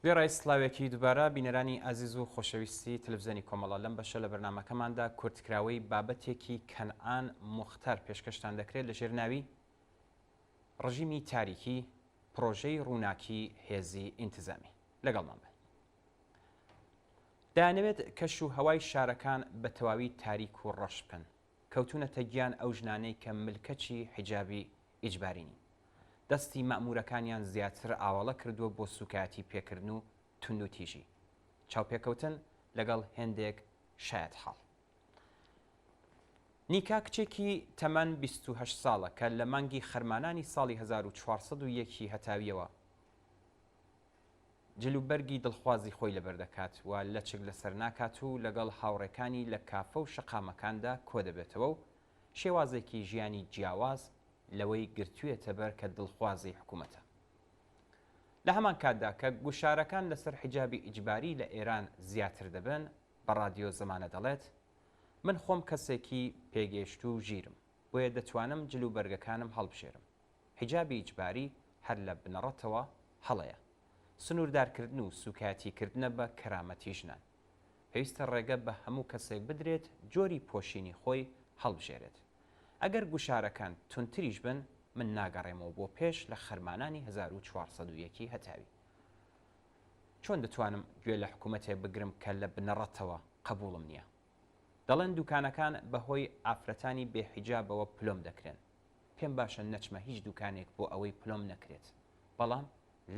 وێڕای سڵاوێکی دوبارە بینەرانی ئازیز و خۆشەویستی تەلەفزیۆنی کۆمەڵە، لەم بەشە لە بەرنامەکەماندا کورتکراوەی بابەتێکی کەنعان موختار پێشکەشتان دەکرێت لە ژێر ناوی، ڕژیمی تاریکی، پڕۆژەی ڕووناکی هێزی ئینتزامی. لەگەڵمان بن. دەیانەوێت کەش و هەوای شارەکان بە تەواوی تاریک و ڕەش بکەن. کەوتوونەتە گیان ئەو ژنانەی کە ملکەچی حیجابی ئیجباری نین. دەستی مەئموورەکانیان زیاتر ئاواڵە کردووە بۆ سووکایەتی پێکردن و توندوتیژی. چاوپێکەوتن لەگەڵ هێندێک شایەتحاڵ. نیکا کچێکی تەمەن 28 ساڵە کە لە مانگی خەرمانانی ساڵی 1401 ی هەتاوییەوە جل و بەرگی دڵخوازی خۆی لەبەر دەکات و لەچک لەسەر ناکات و لەگەڵ هاوڕێکانی لە کافە و شەقامەکاندا کۆدەبێتەوە و شێوازێکی ژیانی جیاواز لەوەی گرتوویەتە بەر کە دڵخوازی حکوومەتە. لە هەمان کاتدا کە گوشارەکان لەسەر حیجابی ئیجباری لە ئێران زیاتر دەبن، بە ڕادیۆ زەمانە دەڵێت، من خۆم کەسێکی پێگەیشتوو و ژیرم، بۆیە دەتوانم جل و بەرگەکانم هەڵبژێرم. حیجابی ئیجباری هەر لە بنەڕەتەوە هەڵەیە. سنووردارکردن و سووکایەتیکردنە بە کەرامەتی ژنان. پێویستە ڕێگە بە هەموو کەسێک بدرێت جۆری پۆشینی خۆی هەڵبژێرێت. ئەگەر گوشارەکان توندتریش بن، من ناگەڕێمەوە بۆ پێش لە خەرمانانی 1401 ی هەتاوی. چۆن دەتوانم گوێ لە حکوومەتێک بگرم کە لە بنەڕەتەوە قەبووڵم نییە؟ دەڵێن دووکانەکان بەهۆی ئافرەتانی بێ حیجابەوە پلۆم دەکرێن. پێم باشە نەچمە هیچ دوکانێک بۆ ئەوەی پلۆم نەکرێت بەڵام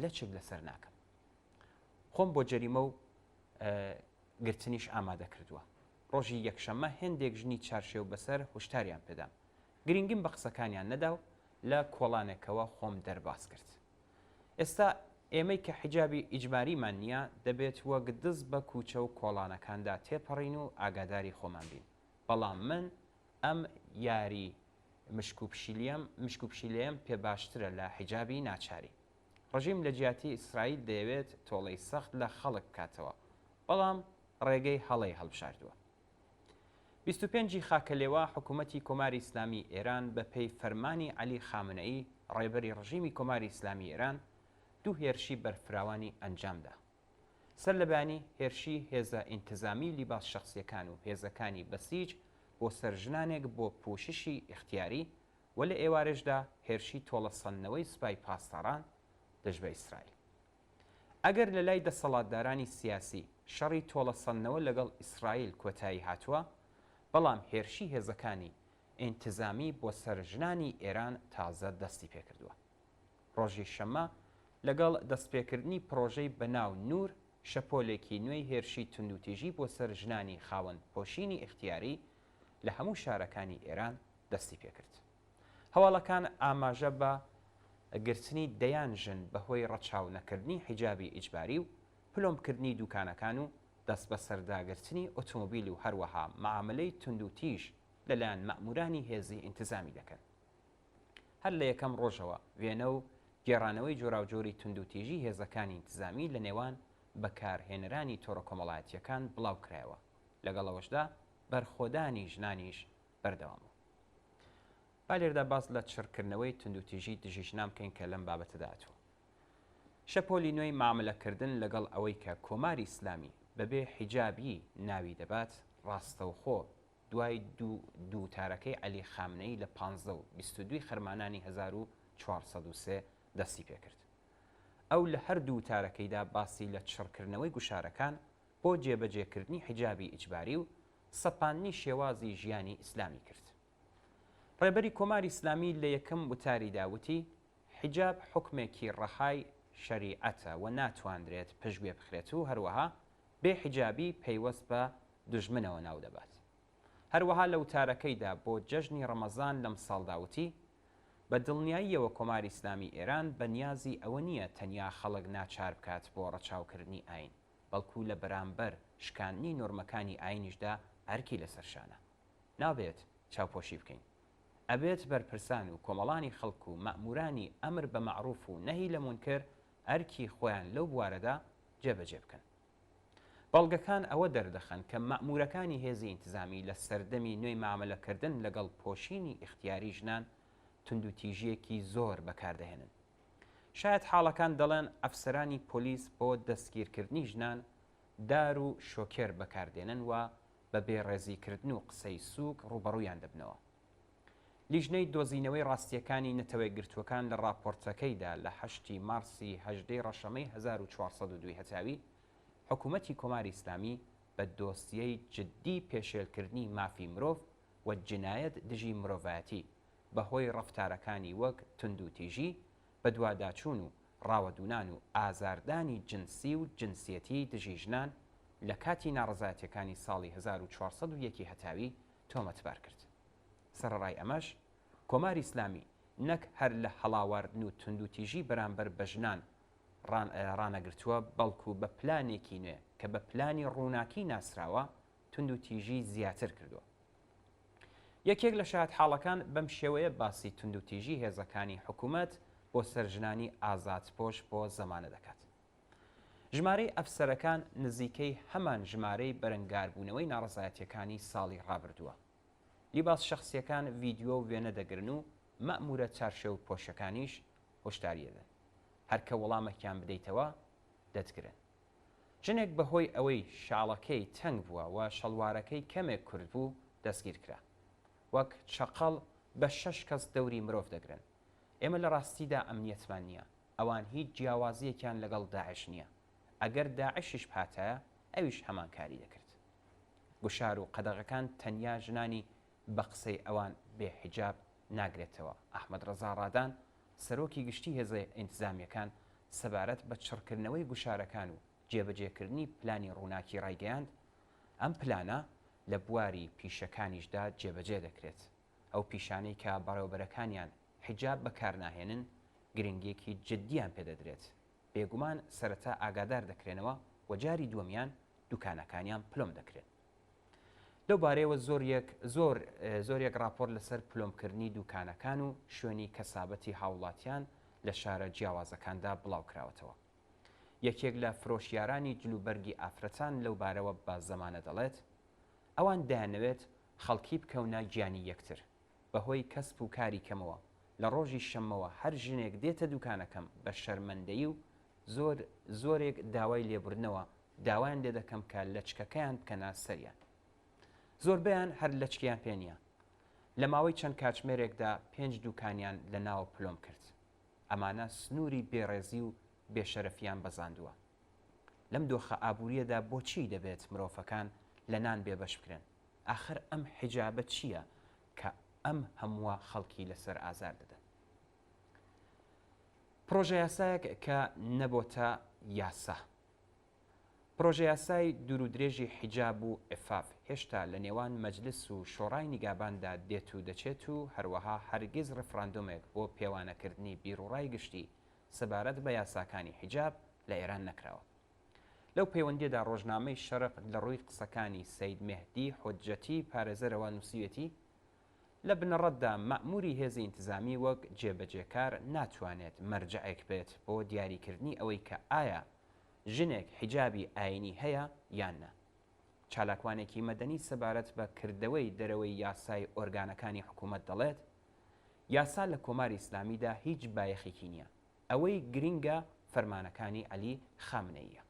لەچک لەسەر ناکەم خۆم بۆ جەریمە و گرتنیش ئامادە کردووە ڕۆژی یەکشەممە هێندێک ژنی چارشێو بەسەر هوشتاریان پێدام گرنگیم بە قسەکانیان نەدا و لە کۆڵانێکەوە خۆم دەرباز کرد ئێستا ئێمەی کە حیجابی ئیجباریمان نییە دەبێت وەک دز بە کوچە و کۆڵانەکاندا تێپەڕین و ئاگاداری خۆمان بین بەڵام من ئەم یاری مشک و پشیلیەم مشک و پشیلەیەم پێ باشترە لە حیجابی ناچاری. ڕژیم لە جیاتی ئیسرائیل دەیەوێت تۆڵەی سەخت لە خەڵک بکاتەوە، بەڵام ڕێگەی هەڵەی هەڵبژاردووە. 25 ی خاکەلێوە حکوومەتی کۆماری ئیسلامی ئێران بە پێی فەرمانی عەلی خامنەیی ڕێبەری ڕژیمی کۆماری ئیسلامی ئێران دوو هێرشی بەرفراوانی ئەنجام دا. سەر لە بەیانی هێرشی هێزە ئینتزامی لیباس شەخسیەکان و هێزەکانی بەسیج بۆ سەر ژنانێک بۆ پوششی ئیختیاری و لە ئێوارێشدا هێرشی تۆڵە سەندنەوەی سوپای پاسداران دژ بە ئیسرائیل. ئەگەر لە لای دەسەڵاتدارانی سیاسی شەڕی تۆڵە سەندنەوە لەگەڵ ئیسرائیل کۆتایی هاتووە، بەڵام هێرشی هێزەکانی ئینتزامی بۆ سەر ژنانی ئێران تازە دەستی پێکردووە. ڕۆژی شەممە لەگەڵ دەستپێکردنی پڕۆژەی بەناو نوور، شەپۆلێکی نوێی هێرشی توندوتیژی بۆ سەر ژنانی خاوەن پۆشینی ئیختیاری لە هەموو شارەکانی ئێران دەستی پێکرد. هەواڵەکان ئاماژە بە گرتنی دەیان ژن بەهۆی ڕەچاو نەکردنی حیجابی ئیجباری و پلۆمبکردنی دووکانەکان و دەستبەسەرداگرتنی ئۆتۆمۆبیل و هەروەها مەعاملەی توندوتیژ لەلایەن مەئموورانی هێزی ئینتزامی دەکەن. هەر لە یەکەم ڕۆژەوە وێنە و گێڕانەوەی جۆراوجۆری توندوتیژی هێزەکانی ئینتزامی لە نێوان بەکارهێنەرانی تۆڕە کۆمەڵایەتییەکان بڵاو کرایەوە، لەگەڵ ئەوەشدا بەرخۆدانی ژنانیش بەردەوام بوو. با لێرەدا باس لە چڕکردنەوەی توندوتیژی دژی ژنان بکەین کە لەم بابەتەدا هاتووە. شەپۆلی نوێی مامەلەکردن لەگەڵ ئەوەی کە کۆماری ئیسلامی بەبێ حیجابی ناوی دەبات، ڕاستەوخۆ دوای دوو دووتارەکەی عەلی خامنەیی لە پانزدە و 22 ی خەرمانانی 1403 دەستی پێکرد. ئەو لە هەر دوو وتارەکەیدا باسی لە چڕکردنەوەی گوشارەکان بۆ جێبەجێکردنی حیجابی ئیجباری و سەپاندنی شێوازی ژیانی ئیسلامی کرد. ڕێبەری کۆماری ئیسلامی لە یەکەم وتاریدا وتی، حیجاب حوکمێکی ڕەهای شەریعەتە و ناتواندرێت پشتگوێ بخرێت و هەروەها بێ حیجابی پەیوەست بە دوژمنەوە ناو دەبات. هەروەها لە وتارەکەیدا بۆ جەژنی ڕەمەزان لەمساڵدا وتی، بە دڵنیاییەوە کۆماری ئیسلامی ئێران بە نیازی ئەوە نییە تەنیا خەڵک ناچار بکات بۆ ڕەچاوکردنی ئایین، بەڵکو لە بەرامبەر شکاندنی نۆرمەکانی ئایینیشدا ئەرکی لەسەر شانە. نابێت چاوپۆشی بکەین. ئەبێت بەرپرسان و کۆمەڵانی خەڵک و مەئموورانی ئەمر بە مەعرووف و نەهی لە مونکر ئەرکی خۆیان لەو بوارەدا جێبەجێ بکەن. بەڵگەکان ئەوە دەردەخەن کە مەئموورەکانی هێزی ئینتزامی لە سەردەمی نوێی مامەلەکردن لەگەڵ پۆشینی ئیختیاری ژنان توندوتیژییەکی زۆر بەکار دەهێنن. شایەتحاڵەکان دەڵێن ئەفسەرانی پۆلیس بۆ دەستگیرکردنی ژنان دار و شۆکێر بەکاردێنن و بە بێڕێزیکردن و قسەی سووک ڕووبەڕوویان دەبنەوە. لیژنەی دۆزینەوەی ڕاستییەکانی نەتەوەیەکگرتووەکان لە ڕاپۆرتەکەیدا لە هەشتی مارسی هەژدەی ڕەشەمەی 1402 هەتاوی حکوومەتی کۆماری ئیسلامی بە دۆسیەی جددی پێشێلکردنی مافی مرۆڤ و جنایەت دژی مرۆڤایەتی بە هۆی ڕەفتارەکانی وەک توندوتیژی، بەدواداچوون و ڕاوەدوونان و ئازاردانی جنسی و جنسیەتی دژی ژنان لە کاتی ناڕەزایەتیەکانی ساڵی 1401 هەتاوی تۆمەتبار کرد. سەرەڕای ئەمەش، کۆماری ئیسلامی نەک هەر لە هەڵاواردن و توندوتیژی بەرامبەر بە ژنان ڕانەگرتووە، بەڵکو بە پلانێکی نوێ کە بە پلانی ڕووناکی ناسراوە، توندوتیژی زیاتر کردووە. یەکێک لە شایەتحاڵەکان بەم شێوەیە باسی توندوتیژی هێزەکانی حکومەت بۆ سەر ژنانی ئازادپۆش بۆ زەمانە دەکات. ژمارەی ئەفسەرەکان نزیکەی هەمان ژمارەی بەرەنگاربوونەوەی ناڕەزایەتییەکانی ساڵی ڕابردووە. لیباس شەخسییەکان ڤیدیۆ و وێنە دەگرن و مەئموورە چارشێوپۆشەکانیش هۆشداری دەدەن. هەر کە وەڵامەکیان بدەیتەوە، دەتگرن. ژنێک بەهۆی ئەوەی شاڵەکەی تەنگ بووە و شەڵوارەکەی کەمێک کورت بوو، دەستگیر کرا. وەک چەقەڵ بە شەش کەس دەوری مرۆڤ دەگرن. ئێمە لە ڕاستیدا ئەمنیەتمان نییە. ئەوان هیچ جیاوازییەکیان لەگەڵ داعش نییە. ئەگەر داعشیش بهاتایە، ئەویش هەمان کاری دەکرد. گوشار و قەدەغەکان تەنیا ژنانی بە قسەی ئەوان بێ حیجاب ناگرێتەوە. ئەحمەد ڕەزا ڕادان، سەرۆکی گشتی هێزە ئینتزامییەکان سەبارەت بە چڕکردنەوەی گوشارەکان و جێبەجێکردنی پلانی ڕووناکی ڕایگەیاند، ئەم پلانە لە بواری پیشەکانیشدا جێبەجێ دەکرێت. ئەو پیشانەی کە بەڕێوەبەرەکانیان حیجاب بەکارناهێنن، گرنگییەکی جددیان پێدەدرێت. بێگومان سەرەتا ئاگادار دەکرێنەوە و جاری دووەمیان دوکانەکانیان پلۆم دەکرێن. لەو بارەیەوە زۆر یەک زۆر زۆر یەک ڕاپۆرت لەسەر پلۆمکردنی دوکانەکان و شوێنی کەسابەتی هاوڵاتیان لە شارە جیاوازەکاندا بڵاوکراوەتەوە. یەکێک لە فرۆشیارانی جلوبەرگی ئافرەتان لەو بارەوە بە زەمانە دەڵێت، ئەوان دەیانەوێت خەڵکی بکەونە گیانی یەکتر، بەهۆی کەسب و کاری کەمەوە، لە ڕۆژی شەممەوە هەر ژنێک دێتە دوکانەکەم بە شەرمەندەیی و زۆر زۆرێک داوای لێبوردنەوە داوایان لێدەکەم کە لەچکەکەیان بکەنە سەریان. زۆربەیان هەر لەچکیان پێ نییە. لە ماوەی چەند کاتژمێرێکدا پێنج دوکانیان لە ناوە پلۆم کرد. ئەمانە سنووری بێڕێزی و بێشەرەفیان بەزاندووە. لەم دۆخە ئابوورییەدا بۆچی دەبێت مرۆڤەکان لە نان بێبەش بکرێن؟ ئاخر ئەم حیجابە چییە کە ئەم هەمووە خەڵکی لەسەر ئازار دەدەن؟ پڕۆژەیاسایەک کە نەبۆتە یاسا. پڕۆژەیاسای دوورودرێژی حیجاب و عفاف هێشتا لە نێوان مەجلس و شۆڕای نیگاباندا دێت و دەچێت و هەروەها هەرگیز ڕیفڕاندۆمێک بۆ پێوانەکردنی بیروڕای گشتی سەبارەت بە یاساکانی حیجاب لە ئێران نەکراوە. لەو پەیوەندییەدا ڕۆژنامەی شەرق لە ڕووی قسەکانی سەید مێهدی حوجەتی پارێزەرەوە نووسیویەتی، لە بنەڕەتدا مەئموری هێزی ئینتزامی وەک جێبەجێکار ناتوانێت مەرجەعێک بێت بۆ دیاریکردنی ئەوەی کە ئایا ژنێک حیجابی ئایینی هەیە یان نا. چالاکوانێکی مەدەنی سەبارەت بە کردەوەی دەرەوەی یاسای ئۆرگانەکانی حکوومەت دەڵێت، یاسا لە کۆماری ئیسلامیدا هیچ بایەخێکی نییە، ئەوەی گرینگە فەرمانەکانی عەلی خامنەییە.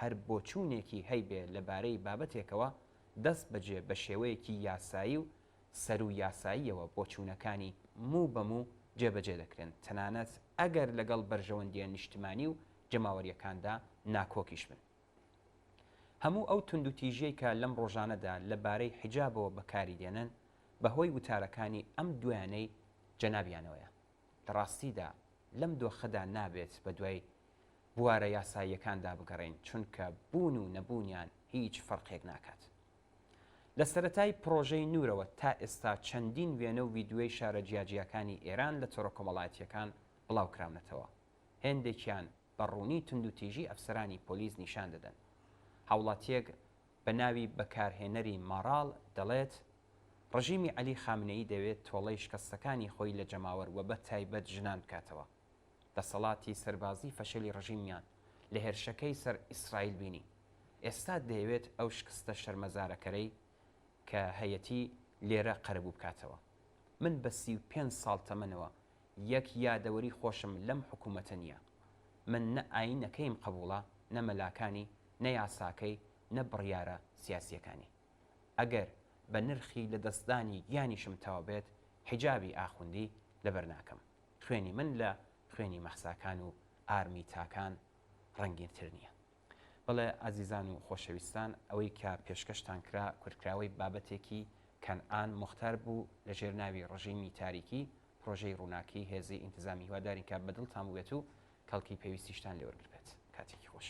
هەر بۆچوونێکی هەیبێ لە بارەی بابەتێکەوە، دەست بەجێ بە شێوەیەکی یاسایی و سەروو یاساییەوە بۆچوونەکانی موو بە موو جێبەجێ دەکرێن، تەنانەت ئەگەر لەگەڵ بەرژەوەندییە نیشتمانی و جەماوەرییەکاندا ناکۆکیش بن. هەموو ئەو توندوتیژیەی کە لەم ڕۆژانەدا لە بارەی حیجابەوە بەکاری دێنن، بە هۆی وتارەکانی ئەم دوایانەی جەنابیانەوەیە. لە ڕاستیدا لەم دۆخەدا نابێت بە دوای بوارە یاساییەکاندا بگەڕێین، چونکە بوون و نەبوونیان هیچ فەرقێک ناکات. لە سەرەتای پڕۆژەی نوورەوە تا ئێستا چەندین وێنە و ڤیدیۆی شارە جیاجیاکانی ئێران لە تۆڕە کۆمەڵایەتییەکان بڵاوکراونەتەوە، هێندێکیان بە ڕوونی توندوتیژی ئەفسەرانی پۆلیس نیشان دەدەن. هاوڵاتییەک بە ناوی بەکارهێنەری ماڕاڵ دەڵێت، ڕژیمی عەلی خامنەیی دەیەوێت تۆڵەی شکەستەکانی خۆی لە جەماوەر و بە تایبەت ژنان بکاتەوە. دەسەڵاتی سەربازی فەشەلی ڕژیمیان لە هێرشەکەی سەر ئیسرائیل بینی، ئێستا دەیەوێت ئەو شکستە شەرمەزارەکەرەی کە هەیەتی لێرە قەرەبوو بکاتەوە. من بە 35 ساڵ تەمەنەوە. یەک یادەوەری خۆشم لەم حکوومەتە نییە. من نە ئایینەکەیم قەبووڵە، نە مەلاکانی، نە یاساکەی، نە بڕیارە سیاسییەکانی. ئەگەر بە نرخی لەدەستدانی گیانیشم تەواو بێت، حیجابی ئاخوندی لەبەر ناکەم. خوێنی من لە خوێنی مەهساکان و ئارمیتاکان ڕەنگینتر نییە. بەڵێ ئازیزان و خۆشەویستان ئەوەی کە پێشکەشتان کرا کورتکراوەی بابەتێکی کەنعان موختار بوو لە ژێر ناوی ڕژیمی تاریکی پرۆژەی ڕووناکی هێزی ئینتزامی هیوادارین کە بەدڵتان بووبێت و کەڵکی پێویستیشتان لێ وەرگربێت کاتێکی خۆش.